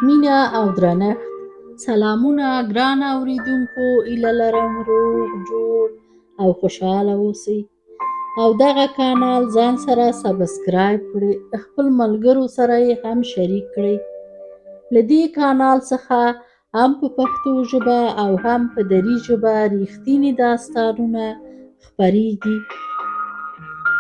مینه او درنښت. سلامونه ګران اوریدونکو، هیله لرم روغ جوړ او خوشحاله اوسئ او دغه کانال ځان سره سبسکرایب کړئ، خپل ملګرو سره یې هم شریک کړئ. له دې کانال څخه هم په پښتو ژبه او هم په دري ژبه ریښتیني داستانونه خپریږي.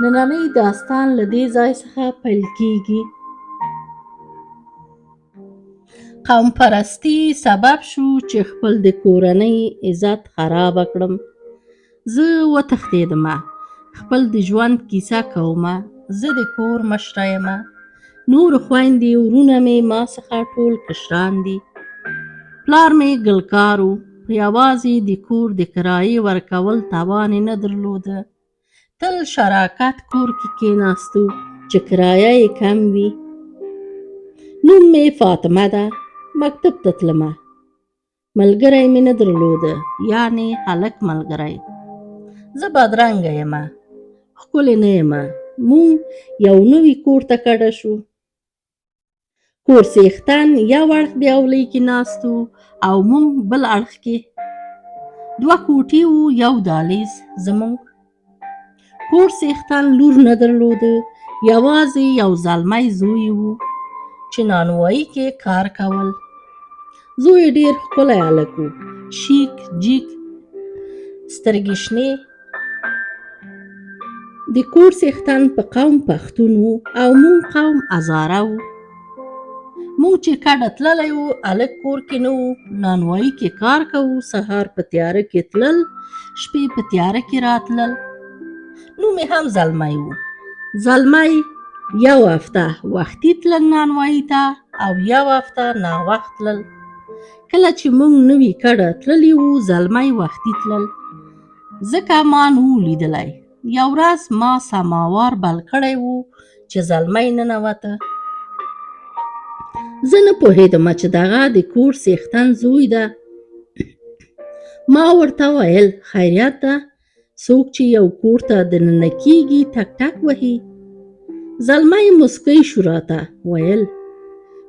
نننۍ داستان له دې ځای څخه پیل کیږي. قوم پرستی سبب شو چې خپل د کورنۍ عزت خرابه کړم. زه وتښتېدمه، خپل د ژوند کیسه کومه. زه د کور مشره یمه، نور خویندې ورونه مې ما څخه ټول کشران دي. پلار مې ګلکار و، په یوازې د کور د کرایې ورکول توان یې نه درلوده. تل شراکت کور کې کېناستو چې کرایه یې کم وي. نوم مې فاطمه ده، مکتب ته تلمه. ملګری مې نه درلوده، یعنې هلک ملګری. زه بدرنګه یمه، ښکلې نه یمه. مونږ یو نوي کور ته کډه شو. کور څښتن یو اړخ د حولۍ کې ناست و او مونږ بل اړخ کې. دوه کوټې وو، یو دهلیز. زمونږ کور څښتن لور نه درلوده، یوازې یو زلمی زوی یې و چې نانوایي کې کار کول. زوی یې ډېر ښکلی هلک و، شیک جیک، سترګې شنې. د کور څښتن په قوم پښتون و او مونږ قوم هزاره و. مونږ چې کډه تللی و، هلک کور کې نه و، نانوایي کې کار کوو. سهار په تیاره کې تلل، شپې په تیاره کې راتلل. نوم یې هم زلمی و. زلمی یو هفته وختي تلل نانوایي ته او یو هفته ناوخت تلل. کله چې مونږ نوي کډه تللي وو، زلمی وختي تلل، ځکه ما نه و لیدلی. یو ورځ ما سماوار بل کړی و چې زلمی ننوته. زه نه پوهېدم چې دغه د کور څښتن زوی ده. ما ورته ویل خیریت ده، څوک چې یو کور ته دننه کیږي ټک ټک وهي. زلمی موسکی شو، راته ویل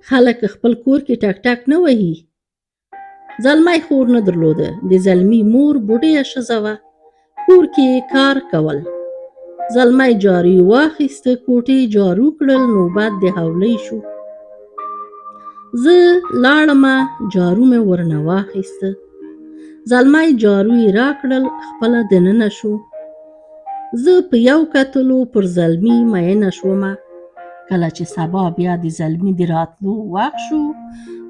خلک خپل کور کې ټک ټک نه وهي. زلمی خور نه درلوده، د زلمي مور بوډۍ ښځه وه، کور کې یې کار کول. زلمی جارو واخیسته، کوټې جارو کړل، نوبت د حولۍ شو. زه لاړمه، جارو مې ورنه واخیسته. زلمی جارو یې راکړل، خپله دننه شو. زه په یو کتلو پر زلمي مینه شومه. کله چې سبا بیا د زلمي د راتلو وخت شو،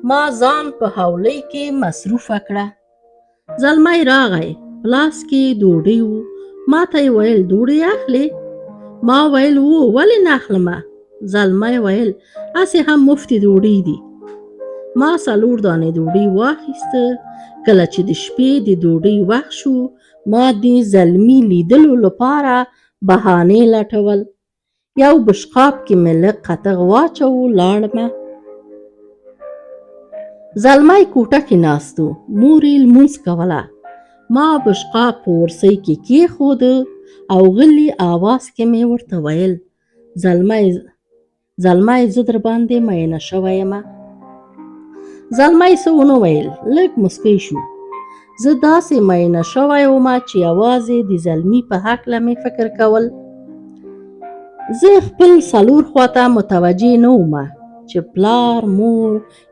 ما ځان په حولۍ کې مصروفه کړه. زلمی راغی، په لاس کې یې ډوډۍ و. ما ته یې ویل ډوډۍ اخلې؟ ما ویل هو، ولې نه اخلمه؟ زلمی ویل هسې هم مفتې ډوډۍ دي. ما څلور دانې ډوډۍ واخیسته. کله چې د شپې د ډوډۍ وخت شو، ما د زلمي لیدلو لپاره بهانې لټول. یو بشقاب کې مې لږ قطغ واچوو، لاړمه. زلمی کوټه کې ناست و، مور یې لمونځ کوله. ما بشقاب په ورسۍ کې کېښوده او غلي آواز کې مې ورته ویل زلمی زلمی زه درباندې مینه شوی یمه. زلمی څه ونه ویل، لږ موسکی شو. زه داسې مینه شوی وم چې یوازې د زلمي په هکله مې فکر کول. زه خپل څلور خواته متوجه نه وم چې پلار، مور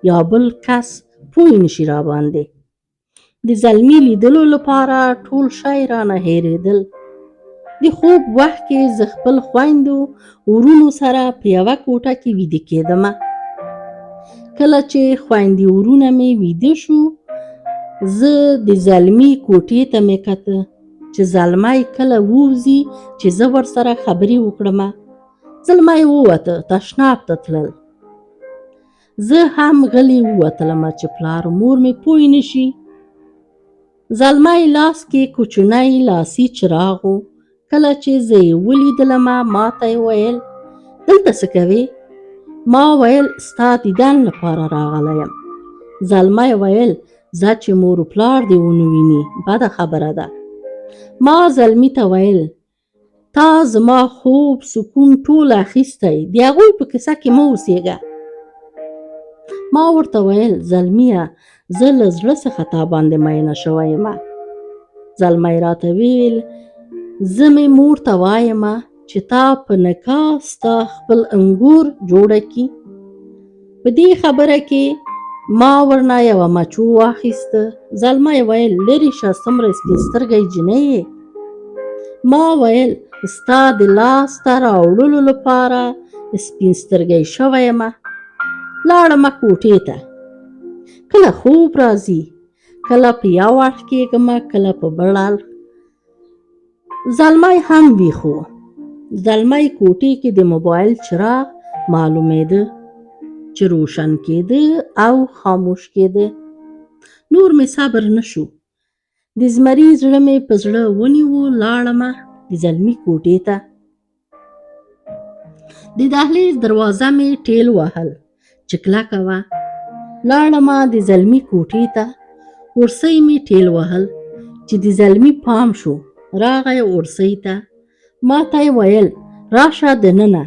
یا بل کس پوه نشي راباندې. د زلمي لیدلو لپاره ټول شی رانه هېرېدل. د خوب وخت کې زه خپل خویندو ورونو سره په یوه کوټه کې ویده کېدمه. کله چې خویندې ورونه مې ویده شو، زه د زلمي کوټې ته مې کته چې زلمی کله ووځي چې زه ورسره خبرې وکړمه. زلمی ووته، تشناب ته تلل. زه هم غلې ووتلمه چې پلار مور مې پوه نه شي. زلمی لاس کې کوچنی لاسي چراغ و. کله چې زه یې ولیدلمه، ما ته یې ویل دلته څه کوې؟ ما ویل ستا دیدن لپاره راغلی یم. زلمی ویل ځه چې مور و پلار دې ونه ویني، بده خبره ده. ما زلمي ته ویل تا زما خوب سکون ټول اخیستی، د هغوی په کیسه کې مه اوسېږه. ما ورته ویل زلمیه زه له زړه څخه تا باندې مینه شوی یم. زلمی راته ویل زه مې مور ته وایم چې تا په نکاح ستا خپل انګور جوړه کړي. په دې خبره کې ما ورنه یوه مچو واخیسته. زلمی ویل لرې شه، څومره سپین سترګی جینۍ یې. ما ویل ستا د لاسته راوړلو لپاره سپین سترګی شوی یم. لاړمه کوټې ته. کله خوب راځي، کله په یو اړخ کېږم، کله په بل اړخ. زلمی هم ویښ و. زلمی کوټې کې د موبایل چراغ معلومېده چې روشن کېده او خاموش کېده. نور مې صبر نه شو. د زمري زړه مې په زړه ونیو. لاړمه د زلمي کوټې ته. د دهلیز دروازه مې ټیل وهل چې کلکه وه. لاړمه د زلمي کوټې ته. اورسۍ مې ټیل وهل چې د زلمي پام شو. راغی اورسۍ ته. ما ته یې ویل راشه دننه.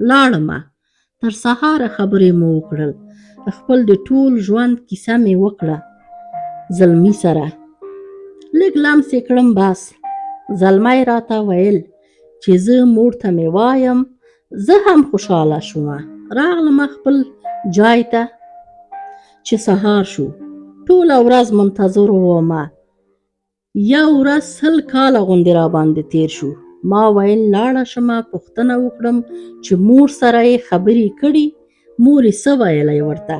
لاړمه. تر سهاره خبرې مو وکړل. خپل د ټول ژوند کیسه مې وکړه زلمي سره. لږ لمس یې کړم بس. زلمی راته ویل چې زه مور ته مې وایم. زه هم خوشحاله شوم. راغلمه خپل جای ته چې سهار شو. ټوله ورځ منتظر ومه. یو ورځ 100 کاله غوندې راباندې تېر شو. ما ویل لاړه شمه پوښتنه وکړم چې مور سره یې خبرې کړي، مور یې څه ویلی ورته.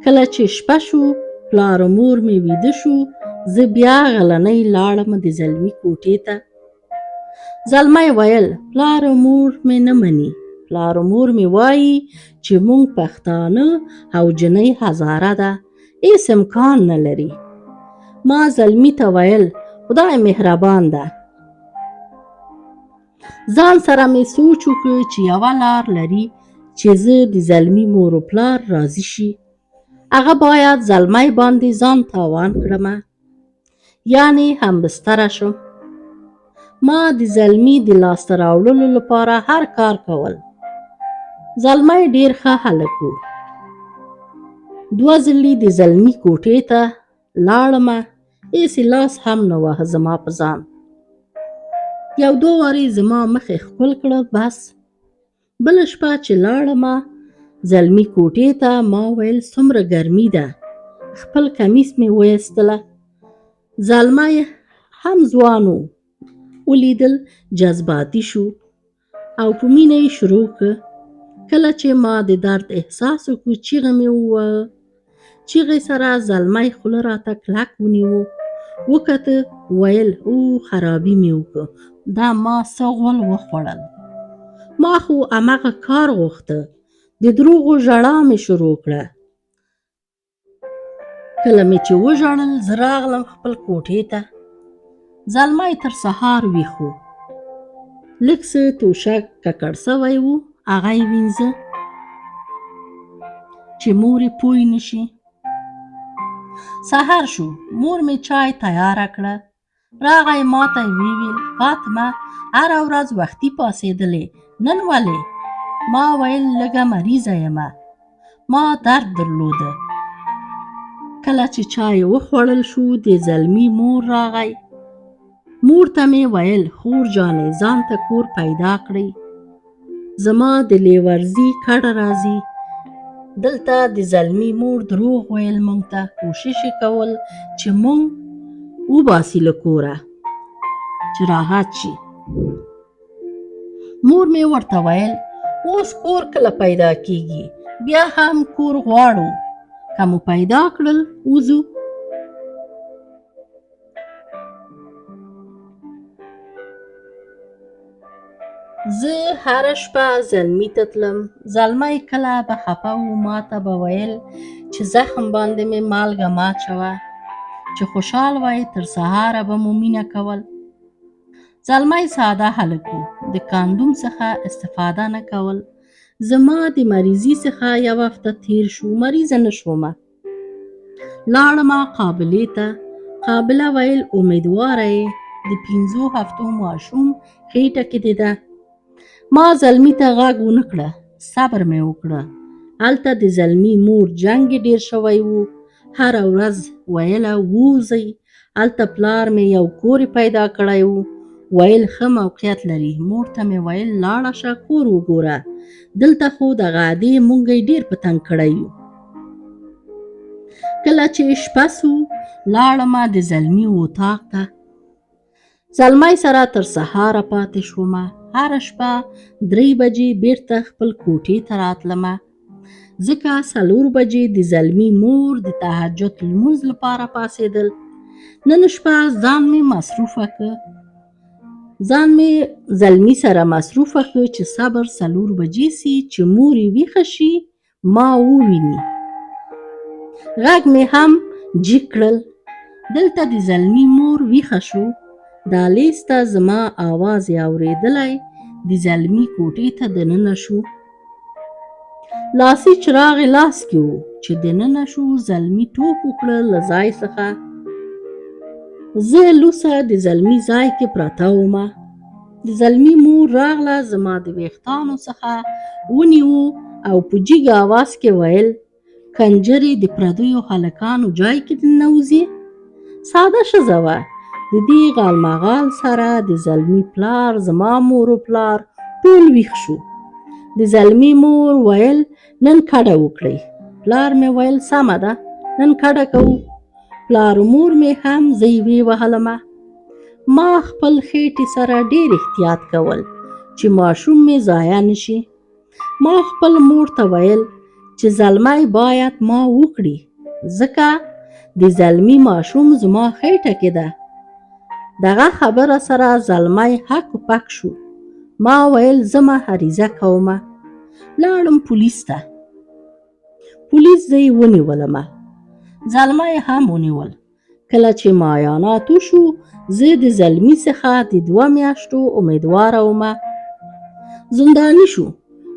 کله چې شپه شو، پلار او مور مې ویده شو، زه بیا غلنۍ لاړم د زلمي کوټې ته. زلمی ویل پلار او مور مې نه مني. پلار او مور مې وایي چې موږ پښتانه او جنۍ هزاره ده، هېڅ امکان نه لري. ما زلمي ته ویل خدای مهربان ده. ځان سره مې سوچ وکړ چې یوه لار لري چې زه د زلمي مور او پلار راضي شي. هغه باید زلمی باندې ځان تاوان کړمه، یعنې همبستره شم. ما د زلمي د لاسته راوړلو لپاره هر کار کول. زلمی ډېر ښه هلک و. 2 ځلې د زلمي کوټې ته لاړمه، هېڅ یې لاس هم نه واهه زما په ځان. 1-2 وارې زما مخ یې ښکل کړه بس. بله شپه چې لاړمه زلمي کوټې ته، ما ویل څومره ګرمي ده. خپل کمیس مې وایستله. زلمی هم ځوان و، ولیدل جذباتي شو او په مینه یې شروع کړه. کله چې ما د درد احساس وکړ، چیغه مې ووهه. چیغې سره زلمی خوله راته کلک ونیو. وکته ویل او خرابي مې وکړه، دا ما څه غول وخوړل. ما خو همغه کار غوښته. د دروغو ژړا مې شروع کړه. کله مې چې وژړل، زه راغلم خپل کوټې ته. زلمی تر سهار ویښ و. لږ څه توشک ککړ سوی و، هغه یې وینځه چې مور یې پوه نه شي. سهار شو، مور مې چای تیاره کړه. راغی ما ته یې وویل فاطمه هره ورځ وختي پاڅېدلې، نن ولې؟ ما ویل لږه مریضه یمه، ما درد درلوده. کله چې چای وخوړل شو، د زلمي مور راغی. مور ته مې ویل خور جانې ځان ته کور پیدا کړئ، زما د لیورځي کډه راځي. دلته د زلمي مور دروغ ویل موږ ته، کوشش یې کول چې موږ وباسي له کوره چې راحت شي. مور مې ورته ویل اوس کور کله پیدا کیږي، بیا هم کور غواړو، که مو پیدا کړل وځو. زه هره شپه زلمي ته تلم. زلمی کله به خفه و، ما ته به ویل چې زخم باندې مې مالګه ماچوه، چې خوشحال وای تر سهاره به مو مینه کول. زلمی ساده هلک و، د کاندوم څخه استفاده نه کول. زما د مریضي څخه یو هفته تیر شو، مریضه نه شومه. لاړمه قابلې ته. قابله ویل امیدواره یې، د 5 هفتو ماشوم خېټه کې دې ده. ما زلمي ته غږ ونه کړه، صبر مې وکړه. هلته د زلمي مور جنګ ډېر شوی و، هره ورځ ویله ووځئ. هلته پلار مې یو کور پیدا کړی و، ویل ښه موقعیت لري. مور ته مې ویل لاړه شه کور وګوره، دلته خو دغه ادې مونږ ډېر په تنګ کړی یو. کله چې شپه سو لاړمه د زلمي اتاق ته، زلمی سره تر سهاره پاتې شومه. هره شپه 3 بجې بیرته خپل کوټې ته راتلمه، ځکه 4 بجې د زلمي مور د تهجد لمونځ لپاره پاڅېدل. نن شپه ځان مې مصروفه که، ځان مې زلمي سره مصروفه که چې صبر 4 بجې سي چې مور یې ویښه شي ما وویني. غږ مې هم جیګ کړل. دلته د زلمي مور ویښه شو، دهلیز ته زما اواز یې اورېدلی، د زلمي کوټې ته دننه شو. لاسي چراغ یې لاس کې و، چې دننه شو زلمي ټوپ وکړه له ځای څخه. زه لوڅه د زلمي ځای کې پرته ومه. د زلمي مور راغله، زما د ویښتانو څخه ونیو او په جګ اواز کې ویل، کنجرې د پردیو هلکانو جای کې ننوځي. ساده ښځه وه. د دې غالمغال سره د زلمي پلار، زما مور و پلار ټول ویښ شو. د زلمي مور ویل نن کډه وکړئ. پلار مې ویل سمه ده نن کډه کوو. پلار و مور مې هم زه یې وهلمه. ما خپل خېټې سره ډېر احتیاط کول چې ماشوم مې ضایع نشي. ما خپل مور ته ویل چې زلمی باید ما وکړي، ځکه د زلمي ماشوم زما خېټه کې ده. دغه خبره سره زلمی حق پک شو. ما ویل زه ما عریضه کومه. لاړم پولیس ته، پولیس زه یې ونیولمه، زلمی هم ونیول. کله چې معاینات وشو زه د زلمي څخه د 2 میاشتو امیدواره ومه. زنداني شو،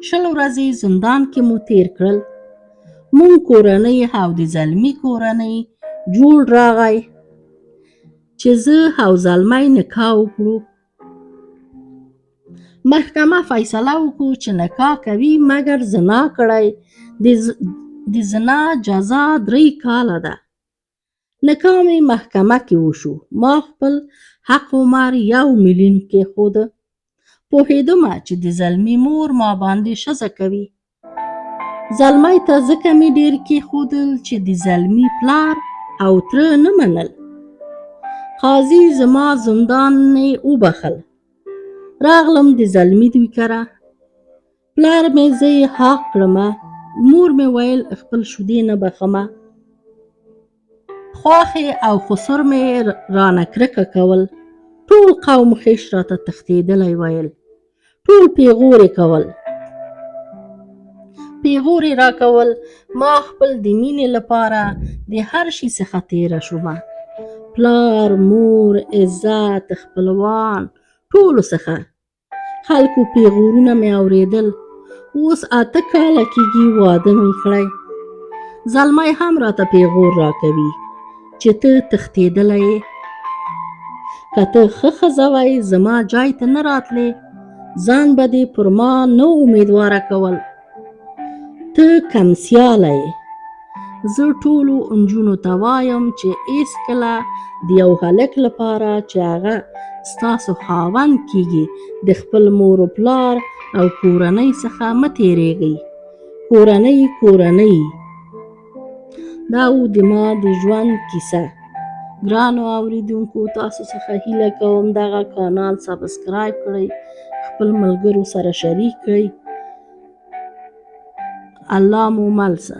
20 ورځې زندان کې مو تیر کړل. مونږ کورنۍ او د زلمي کورنۍ جوړ راغی چې زه او زلمی نکاح وکړو. محکمه فیصله وکړو چې نکاح کوي مګر زنا کړی، د زنا جزا 3 کاله ده. نکاح مې محکمه کې وشو. ما خپل حق عمر 1 میلیون کېښوده. پوهېدمه چې د زلمي مور ما باندې ښځه کوي. زلمی ته ځکه مې ډېر کېښودل چې د زلمي پلار او تره نه منل. قاضي زما زندان یې وبخل. راغلم د زلمي دوی کره. پلار مې زه یې حاق کړمه. مور مې ویل خپل شودې نه بخمه. خواښې او خسر مې رانه کرکه کول. ټول قوم خېش راته تښتېدلی ویل. ټول پیغورې کول، پیغورې راکول. ما خپل د مینې لپاره د هر شي څخه تېره شومه. پلار، مور، عزت، خپلوان، ټولو څخه. خلکو پیغورونه مې اورېدل. اوس 8 کاله کېږي واده مې کړی. زلمی هم راته پیغور راکوي چې ته تښتېدلی یې. که ته ښه ښځه وای زما جای ته نه راتلې، ځان به دې پر ما نه امیدواره کول. ته کمسیاله یې. زه ټولو نجونو ته وایم چې هېڅکله د یو هلک لپاره چې هغه ستاسو خاوند کېږي د خپل مور و پلار او کورنۍ څخه مه تېرېږئ. کورنۍ کورنۍ. دا و د ما د ژوند کیسه. ګرانو اوریدونکو، تاسو څخه هیله کوم دغه کانال subscribe کړئ، خپل ملګرو سره شریک کړئ. الله مو مل شه.